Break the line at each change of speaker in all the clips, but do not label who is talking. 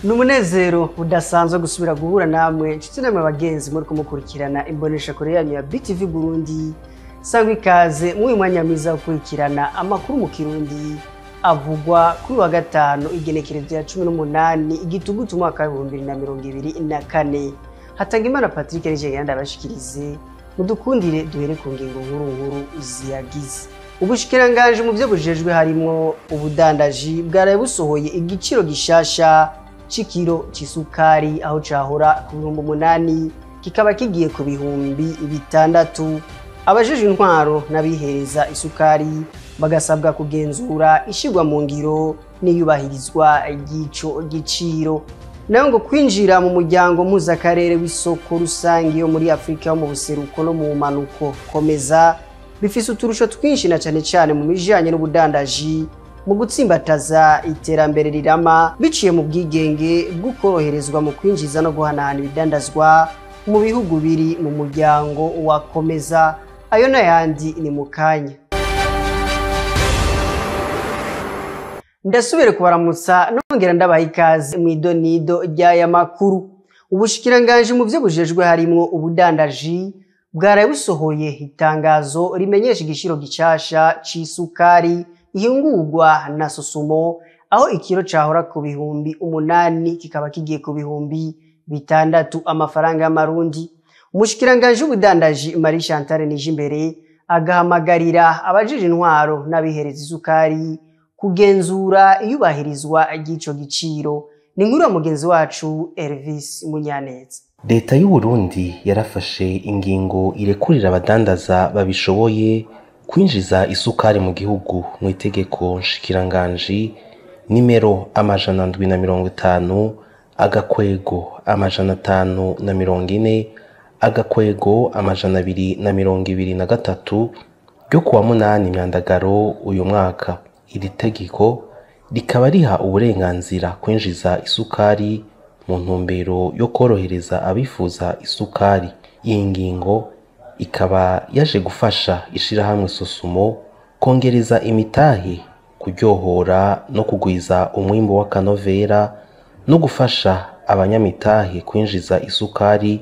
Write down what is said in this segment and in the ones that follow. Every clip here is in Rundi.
Numunezero udasanzwe gusubira guhura namwe nshuti namwe bagenzi muri kumukurikirana imbonesha kure yanyu ya BTV Burundi. Sangwa ikaze mwuyu mwanya mwiza gukurikirana amakuru mu Kirundi avugwa kuri wa gatanu igenekerezo ya 18 igitugutu mwaka wa 2024. Hatangimana Patrick nije yanda bashikirize mudukundire duhere ku ngingo nkuru nkuru ziyagize. Ubushikiranganje mu byo bujejwe harimo ubudandaji bwaraye busohoye igiciro gishasha cikiro cisukari aho cahora ku 8,000 kikaba kigiye ku 6,000. Abajeje intwaro n'abihereza isukari bagasabwa kugenzura ishigwa mu ngiro n'iyubahirizwa ry'ico giciro. Nayo ngo kwinjira mu muryango mpuzakarere w'isoko rusangi yo muri Afrika yo mu buseruko no mu manuko komeza bifise uturusho twinshi na cane cane mu bijanye n'ubudandaji mu gutsimbataza iterambere rirama biciye mu bwigenge bwo koroherezwa mu kwinjiza no guhanahana ibidandazwa mu bihugu biri mu muryango wa komeza. Ayo n'ayandi ni mu kanya. Ndasubire kubaramutsa nongera ndabaha ikaze mu idonido ry'aya makuru. Ubushikiranganje mu byo bujejwe harimwo ubudandaji bwaraye busohoye itangazo rimenyesha igiciro gicasha c'isukari ihingurwa na Sosumo, aho ikiro cahora ku 8,000 kikaba kigiye ku 6,000 amafaranga y'amarundi. Umushikiranganje w'ubudandaji Marie Chantal Nijimbere agahamagarira abajije intwaro n'abihereza isukari kugenzura iyubahirizwa ry'ico giciro. Ni inkuru ya mugenzi wacu Elvis Munyaneza.
Leta y'u Burundi yarafashe ingingo irekurira abadandaza babishoboye kwinjiza isukari mu gihugu mu itegeko nshikiranganji nimero 750 agakwego 540 agakwego 223 ryo kuwa 8 Myandagaro uyu mwaka. Iri tegeko rikaba riha uburenganzira kwinjiza isukari mu ntumbero yo korohereza abifuza isukari. Iyi ngingo ikaba yaje gufasha ishirahamwe Sosumo kongereza imitahe, kuryohora no kugwiza umwimbu w'akanovera no gufasha abanyamitahe kwinjiza isukari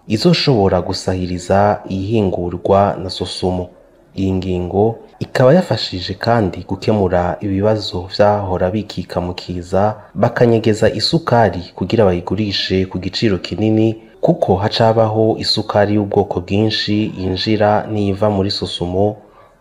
izoshobora gusahiriza ihingurwa na Sosumo. Iyi ngingo ikaba yafashije kandi gukemura ibibazo vyahora bikika mukiza bakanyegeza isukari kugira bayigurishe ku giciro kinini, kuko hacabaho isukari y'ubwoko bwinshi yinjira n'iva muri Sosumo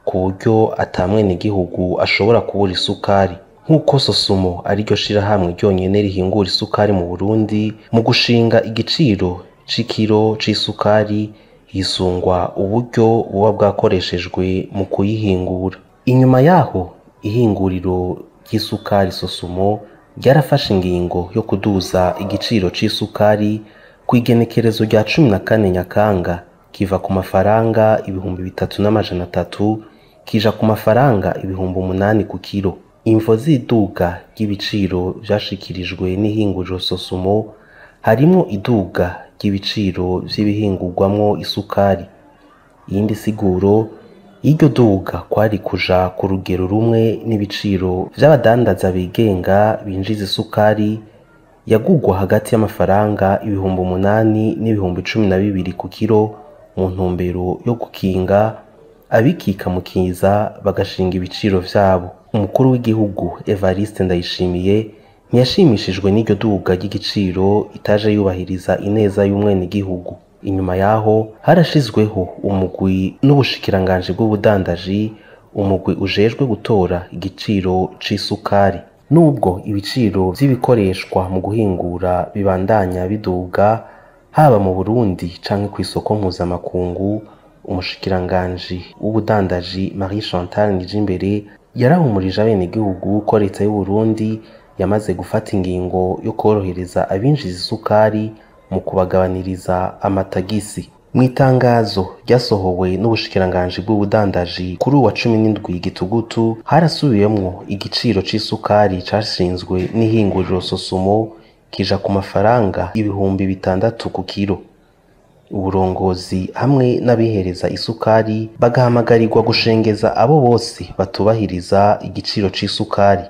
ku buryo atamwene gihugu ashobora kubura isukari. Nk'uko Sosumo ariryo shirahamwe ryonyene rihingura isukari mu Burundi, mu gushinga igiciro c'ikiro c'isukari hisungwa uburyo buba bwakoreshejwe mu kuyihingura. Inyuma yaho ihinguriro ry'isukari Sosumo ryarafashe ingingo yo kuduza igiciro c'isukari ku igenekerezo rya 14 Nyakanga kiva ku mafaranga 3,300 kija ku mafaranga 8,000 ku kiro. Imvo z'iduga ry'ibiciro vyashikirijwe n'ihinguriro Sosumo harimo iduga ry'ibiciro vy'ibihingurwamwo isukari. Iyindi siguro y'iryo duga kwari kuja ku rugero rumwe n'ibiciro vy'abadandaza bigenga binjiza isukari yagugwa hagati y'amafaranga 8,000 n'ibihumbi 12 ku kiro, mu ntumbero yo gukinga abikika mukiza bagashinga ibiciro vyabo. Umukuru w'igihugu Evariste Ndayishimiye ntiyashimishijwe n'iryo duga ry'igiciro itaje yubahiriza ineza y'umwenegihugu. Inyuma yaho harashizweho umugwi n'ubushikiranganje bw'ubudandaji, umugwi ujejwe gutora igiciro c'isukari. Nubwo ibiciro vy'ibikoreshwa mu guhingura bibandanya biduga haba mu Burundi canke kw'isoko mpuzamakungu, umushikiranganji w'ubudandaji Marie Chantal Nijimbere yarahumurije abenegihugu ko leta y'u Burundi yamaze gufata ingingo yo korohereza abinjiza isukari mu kubagabaniriza amatagisi. Mu itangazo ryasohowe n'ubushikiranganje bw'ubudandaji kuri uwa 17 Gitugutu harasubiyemwo igiciro c'isukari cashinzwe n'ihinguriro Sosumo kija ku mafaranga 6,000 ku kiro. Uburongozi hamwe n'abihereza isukari bagahamagarirwa gushengeza abo bose batubahiriza igiciro c'isukari.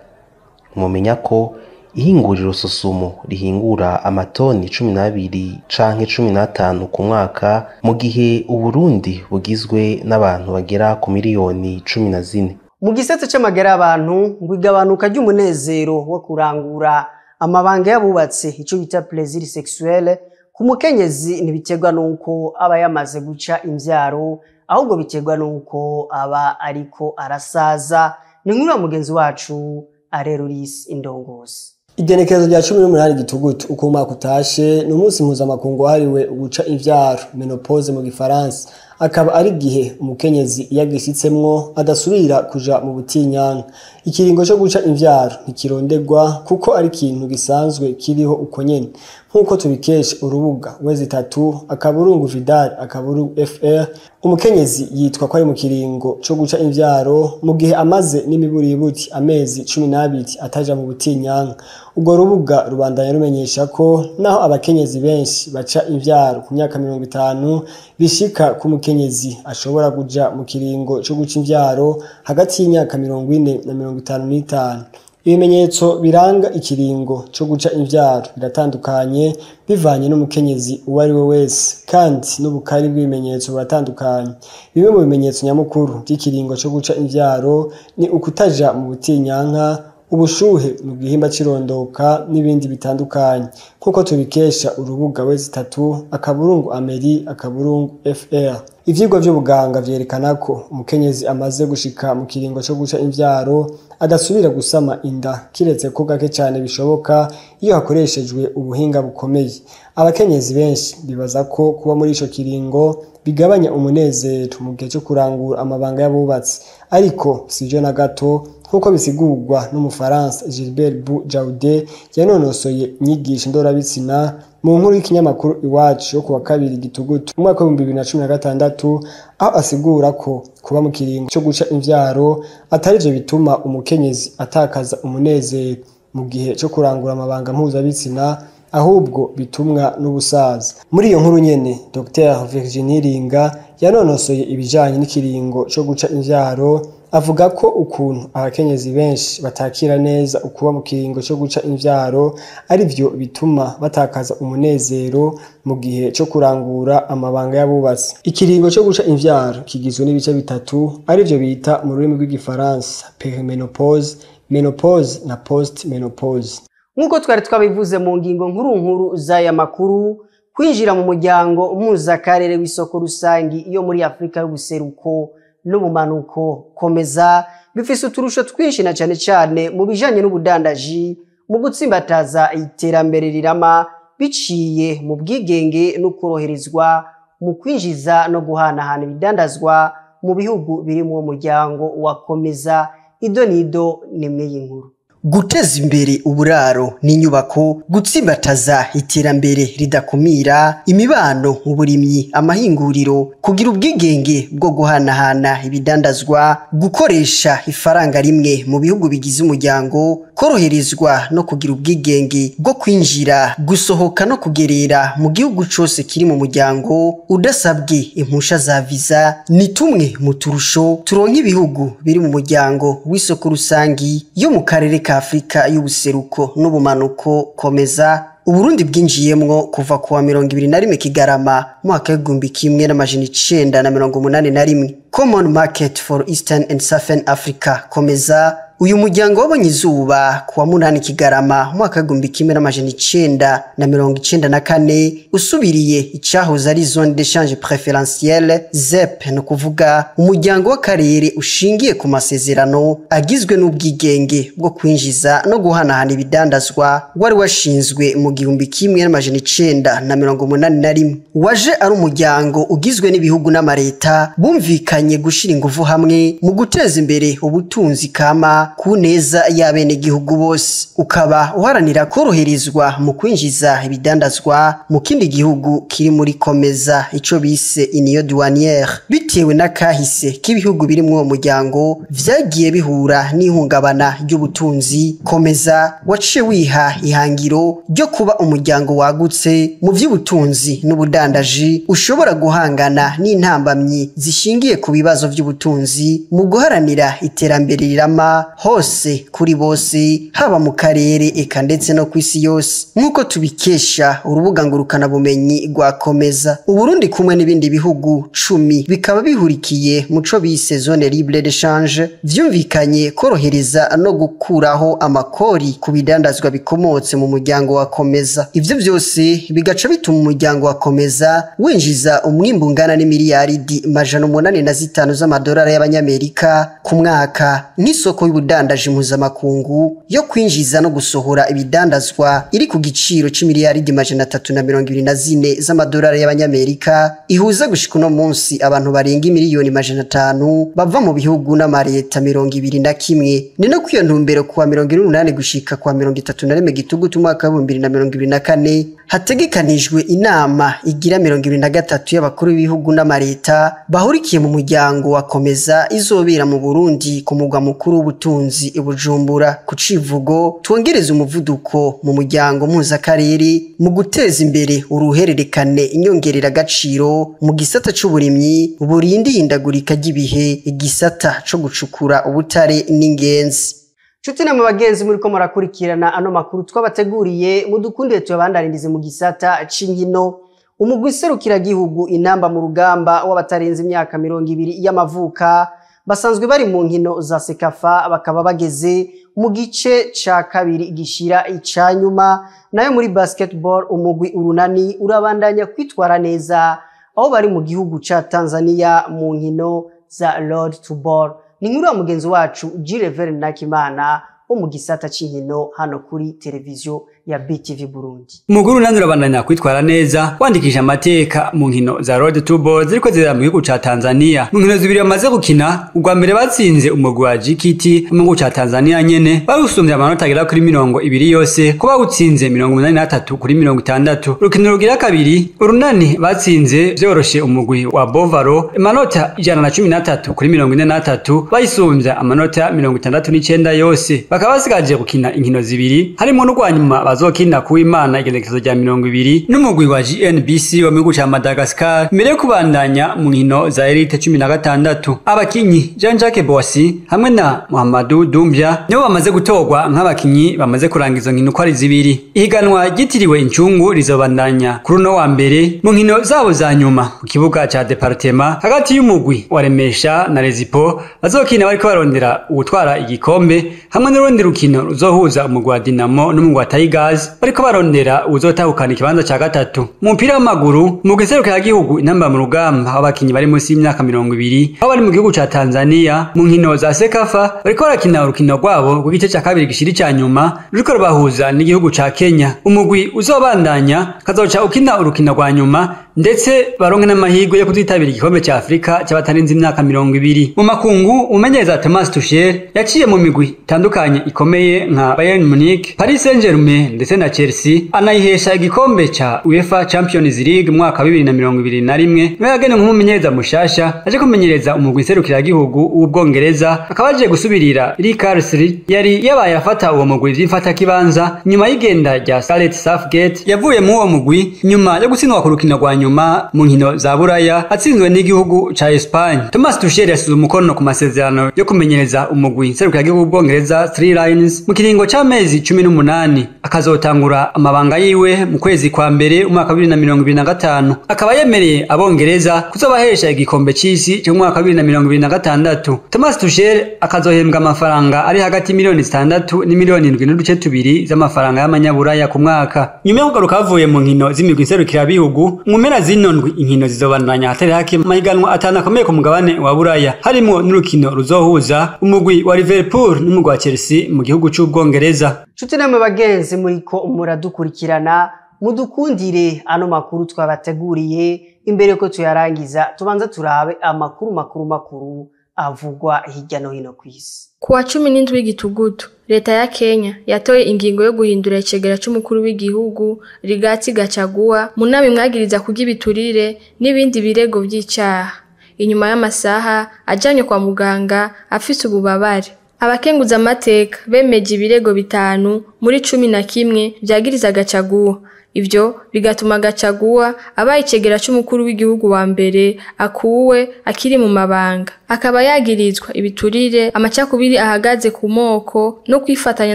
Mumenya ko Ihinguriro Sosumo rihingura amatoni 12 canke 15 ku mwaka, mu gihe Uburundi bugizwe n'abantu bagera ku miliyoni 14.
Mu gisata c'amagara y'abantu, ngo igabanuka ry'umunezero wo kurangura amabanga y'abubatse, ico bita plaisir sexuel, ku mukenyezi ntibiterwa n'uko aba yamaze guca imvyaro, ahubwo biterwa n'uko aba ariko arasaza. Ni inkuru ya mugenzi wacu Areruris Indongozi.
Igenekerezo rya 18 Gitugutu uko umwaka utashe ni umunsi mpuzamakungu wahariwe guca ivyaro, menopause mu gifaransa, akaba ari igihe umukenyezi iyo agishitsemwo adasubira kuja mu butinyanka. Ikiringo co guca imvyaro ntikirondegwa kuko ari ikintu gisanzwe kiriho uko nyene, nk'uko tubikesha urubuga wezi tatu akaburungu vidal akaburungu fr. Umukenyezi yitwa ko ari mu kiringo co guca imvyaro mu gihe amaze n'imiburiburi amezi 12 ataja mu butinyanka. Urwo rubuga rubandanya rumenyesha ko naho abakenyezi benshi baca imvyaro ku myaka 50, bishika ku mukenyezi ashobora kuja mu kiringo co guca imvyaro hagati y'imyaka 40 na 55. Ibimenyetso biranga ikiringo co guca imvyaro biratandukanye bivanye n'umukenyezi uwo ari we wese, kandi n'ubukari bw'ibimenyetso buratandukanye. Bimwe mu bimenyetso nyamukuru by'ikiringo co guca imvyaro ni ukutaja mu butinyanka, ubushuhe mu gihimba cirondoka n'ibindi bitandukanye, nk'uko tubikesha urubuga wezi tatu akaburungu ameri akaburungu fr. Ivyigwa vy'ubuganga vyerekana ko umukenyezi amaze gushika mu kiringo co guca imvyaro adasubira gusama inda, kiretse ko gake cane bishoboka iyo hakoreshejwe ubuhinga bukomeye. Abakenyezi benshi bibaza ko kuba muri ico kiringo bigabanya umunezero mu gihe co kurangura amabanga y'abubatsi, ariko sivyo na gato, nk'uko bisigurwa n'umufaransa Gilbert Bou Jaude yanonosoye inyigisho ndorabitsina mu nkuru y'ikinyamakuru Iwacu yo kuwa 2 Gitugutu mu mwaka w'ibihumbi bibiri na cumi na gatandatu, aho asigura ko kuba mu kiringo co guca imvyaro atari vyo bituma umukenyezi atakaza umunezero mu gihe co kurangura amabanga mpuzabitsina, ahubwo bitumwa n'ubusaza. Muri iyo nkuru nyene, Dr Virginie Ringa yanonosoye ibijanye n'ikiringo co guca imvyaro avuga ko ukuntu abakenyezi benshi batakira neza ukuba mu kiringo co guca imvyaro ari vyo bituma batakaza umunezero mu gihe co kurangura amabanga y'abubatsi. Ikiringo co guca imvyaro kigizwe n'ibice bitatu, ari vyo bita mu rurimi rw'igifaransa perimenopause, menopause na postmenopause.
Nk'uko twari twabivuze mu ngingo nkuru nkuru z'aya makuru, kwinjira mu muryango mpuzakarere w'isoko rusangi yo muri Afrika y'ubuseruko n'ubumanuko komeza bifise uturusho twinshi, na cane cane mu bijanye n'ubudandaji, mu gutsimbataza iterambere rirama biciye mu bwigenge no koroherezwa mu kwinjiza no guhanahana ibidandazwa mu bihugu biri mu muryango wa komeza. Ido nido nimwe y'inkuru. Guteza imbere uburaro n'inyubako, gutsimbataza iterambere ridakumira, imibano, uburimyi, amahinguriro, kugira ubwigenge bwo guhanahana ibidandazwa, gukoresha ifaranga rimwe mu bihugu bigize umuryango, koroherezwa no kugira ubwigenge bwo kwinjira, gusohoka no kugerera mu gihugu cose kiri mu muryango udasabwe impusha za visa, ni tumwe mu turusho turonka ibihugu biri mu muryango w'isoko rusangi yo mu karere ka Afrika y'ubuseruko n'ubumanuko komeza. Uburundi bwinjiyemwo kuva kuwa 21 Kigarama mwaka 1981. Common Market for Eastern and Southern Africa komeza, uyu muryango wabonye izuba kuwa 8 Kigarama mwaka 1994, usubiriye icahoze ari zone d'échange préférentielle ZEP, no kuvuga umuryango w'akarere ushingiye ku masezerano agizwe n'ubwigenge bwo kwinjiza no guhanahana ibidandazwa, wari washinzwe mu 1981. Waje ari umuryango ugizwe n'ibihugu n'amareta bumvikanye gushira ingufu hamwe mu guteza imbere ubutunzi kama ku neza y'abenegihugu bose, ukaba uharanira koroherezwa mu kwinjiza ibidandazwa mu kindi gihugu kiri muri komeza, ico bise union douanière. Bitewe n'akahise k'ibihugu biri muri uwo muryango vyagiye bihura n'ihungabana ry'ubutunzi, komeza waciye wiha ihangiro ryo kuba umuryango wagutse mu vy'ubutunzi n'ubudandaji, ushobora guhangana n'intambamyi zishingiye ku bibazo vy'ubutunzi mu guharanira iterambere rirama hose kuri bose, haba mu karere eka ndetse no kw'isi yose, nk'uko tubikesha urubuga ngurukana bumenyi rwa Komeza. Uburundi kumwe n'ibindi bihugu 10 bikaba bihurikiye muco bise zone libre d'échange, vyumvikanye korohereza no gukuraho amakori ku bidandazwa bikomotse mu muryango wa Komeza. Ivyo vyose bigaca bituma umuryango wa Komeza winjiza umwimbu ungana n'imiliyaridi 805 z'amadolari y'abanyamerika ku mwaka, n'isoko y'ubudandaji mpuzamakungu yo kwinjiza no gusohora ibidandazwa iri ku giciro c'imiliyaridi 324 z'amadolari y'abanyamerika, ihuza gushika uno munsi abantu barenga miliyoni 500 bava mu bihugu n'amareta 21. Ni no kwiyo ntumbero kuwa 28 gushika kuwa 31 Gitugutu umwaka wa 2024 hategekanijwe inama igira 23 y'abakuru b'ibihugu n'amareta bahurikiye mu muryango wa Komeza, izobera mu Burundi ku mugwa mukuru w'ubutunzi i Bujumbura, ku civugo twongereza umuvuduko mu muryango mpuzakarere mu guteza imbere uruhererekane inyongereragaciro mu gisata c'uburimyi burindi ihindagurika ry'ibihe, igisata co gucukura ubutare n'ingenzi. Nshuti namwe bagenzi muriko murakurikirana ano makuru twabateguriye, mudukundiye tuyabandanirize mu gisata c'inkino. Umugwi serukiragihugu Intamba mu rugamba w'abatarenze imyaka 20 y'amavuka basanzwe bari mu nkino za Sekafa, bakaba bageze mu gice ca kabiri gishira icanyuma. Nayo muri basketball umugwi Urunani urabandanya kwitwara neza aho bari mu gihugu ca Tanzania mu nkino za Road to Ball. Ni inkuru ya mugenzi wacu Jirever Nakimana wo mu gisata c'inkino hano kuri televiziyo ya BTV Burundi.
Umugwi Urunani urabandanya kwitwara neza, wandikisha amateka mu nkino za Road to Ball ziriko zibera mu gihugu ca Tanzania. Mu nkino zibiri bamaze gukina, ubwa mbere batsinze umugwi wa GKT mu gihugu ca Tanzania nyene, bawusumvye amanota agera kuri 20 yose, ko bawutsinze 83 kuri 60. Urukino rugira kabiri, Urunani batsinze vyoroshe umugwi wa Bovaro amanota 113 kuri 43, bayisumvye amanota 69 yose. Bakaba basigaje gukina inkino zibiri, harimwo n'urwa nyuma bazokina ku Imana igenekerezo rya 20 n'umugwi wa GNBC wo mu gihugu ca Madagascar, mbere yo kubandanya mu nkino za Elite 16. Abakinyi Jean-Jacques Boissy hamwe na Muhammadu Dumbia nibo bamaze gutorwa nk'abakinyi bamaze kurangiza inkino uko ari zibiri. Ihiganwa ryitiriwe incungu rizobandanya kuri uno wa mbere mu nkino zabo za nyuma ku kibuga ca Departement hagati y'umugwi wa Remesha na Rezipo bazokina bariko barondera uwutwara igikombe, hamwe n'urundi rukino ruzohuza umugwi wa Dinamo n'umugwi wa Tigers bariko barondera uwuzotahukana ikibanza ca gatatu. Mu mupira w'amaguru, mu giserukiragihugu Intamba mu rugamba abakinyi bari munsi y'imyaka 20 aho bari mu gihugu ca Tanzania mu nkino za Sekafa bariko barakina urukino rwabo rw'igice ca kabiri gishira ica nyuma ruriko rubahuza n'igihugu ca Kenya. Umugwi uzobandanya kazoca ukina urukino rwa nyuma ndetse baronke n'amahirwe yo kuzitabira igikombe ca Afrika c'abatarenze imyaka 20. Mu makungu, umumenyereza Thomas Tuchel yaciye mu migwi itandukanye ikomeye nka Bayern Munich, Paris Saint-Germain ndetse na Chelsea, anayihesha igikombe ca UEFA Champions League mu mwaka wa 2021. Niwe yagenewe nk'umumenyereza mushasha aje kumenyereza umugwi nserukiragihugu w'Ubwongereza, akaba aje gusubirira Lee Carsley yari yabaye afata uwo mugwi vy'imfatakibanza nyuma y'igenda rya Gareth Southgate yavuye mu uwo mugwi nyuma yo gutsindwa ku rukino rwa nyuma mu nkino za Buraya atsinzwe n'igihugu ca Espagne. Thomas Tuchel yasize umukono ku masezerano yo kumenyereza umugwi nserukiragihugu w'Ubwongereza Three Lions mu kiringo c'amezi 18, akazotangura amabanga yiwe mu kwezi kwa mbere umwaka wa 2025. Akaba yemereye abongereza kuzobahesha igikombe c'isi cyo mu mwaka wa 2026. Thomas Tuchel akazohembwa amafaranga ari hagati miliyoni 6 n'imiliyoni 7.2 z'amafaranga y'amanyaburaya ku mwaka. Nyuma yo kugaruka avuye mu nkino z'imigwi nserukirabihugu, mu mpera zino ndwi inkino zizobandanya hatari hake mahiganwa atanu akomeye ku mugabane wa Buraya, harimwo n'urukino ruzohuza umugwi wa Liverpool n'umugwi wa Chelsea mu gihugu c'Ubwongereza.
Nshuti namwe bagenzi muriko muradukurikirana, mudukundire ano makuru twabateguriye. Imbere ko tuyarangiza tubanza turabe amakuru makuru avugwa hirya no hino kw'isi.
Kuwa 17 Gitugutu, leta ya Kenya yatoye ingingo yo guhindura icegera c'umukuru w'igihugu Rigathi Gachagua mu nama imwagiriza kurya ibiturire n'ibindi birego vy'icaha. Inyuma y'amasaha ajanywe kwa muganga afise ububabare. Abakenguza amateka bemeje ibirego 5 muri 11 vyagiriza Gachagua. Ivyo bigatuma Gachagua abaye icegera c'umukuru w'igihugu wa mbere akuwe akiri mu mabanga. Akaba yagirizwa ibiturire, amacakubiri ahagaze ku moko no kwifatanya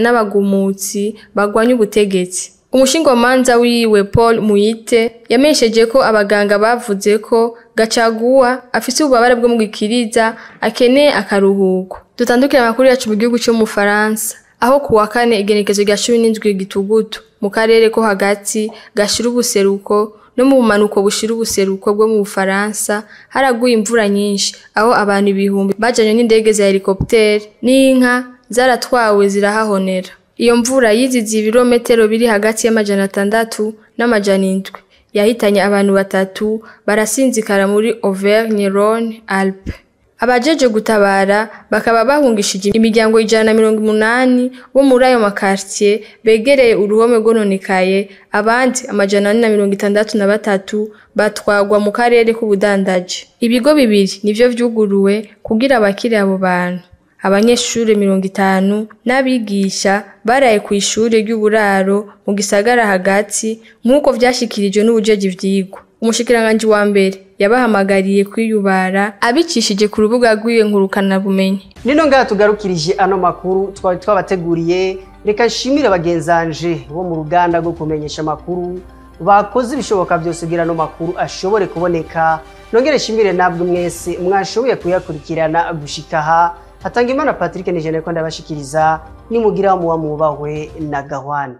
n'abagumutsi bagwanya ubutegetsi. Umushingwamanza wiwe Paul Muite yamenyesheje ko abaganga bavuze ko Gachagua afise ububabare bwo mu gikiriza akeneye akaruhuko. Dutandukire amakuru yacu mu gihugu cyo mu Faransa, aho kuwa kane igenekezo rya 17 Gitugutu mu karere ko hagati gashira ubuseruko no mu bumanuko bushira ubuseruko bwo mu Bufaransa haraguye imvura nyinshi, aho abantu ibihumbi bajanywe n'indege za helicopter n'inka zaratwawe zirahahonera. Iyo mvura yizize ibirometero biri hagati y'600 n'700 yahitanye abantu 3 barasinzikara muri Auvergne-Rhône Alpes. Abajeje gutabara bakaba bahungishije imiryango 180 bo muri ayo makartier begereye uruhome rwononekaye, abandi 463 batwagwa mu karere k'ubudandaji. Ibigo bibiri nivyo vyuguruwe kugira abakire abo bantu. Abanyeshure 50 n'abigisha baraye ku ishure ry'uburaro mu gisagara hagati nk'uko vyashikirijwe n'ubujeje ivyigwa. Umushikiranganji wa mbere yabahamagariye kwiyubara abicishije ku rubuga rw'iyo nkurukanabumenyi.
Nino ngaha tugarukirije ano makuru twari twabateguriye. Reka nshimire bagenzanje bo mu ruganda rwo kumenyesha amakuru bakoze ibishoboka byose kugira ano makuru ashobore kuboneka. Nongere nshimire nabwe mwese mwashoboye kuyakurikirana gushika aha. Hatangimana Patrick Nijene ko ndabashikiriza, nimugira muwa mubahwe na Gahwana.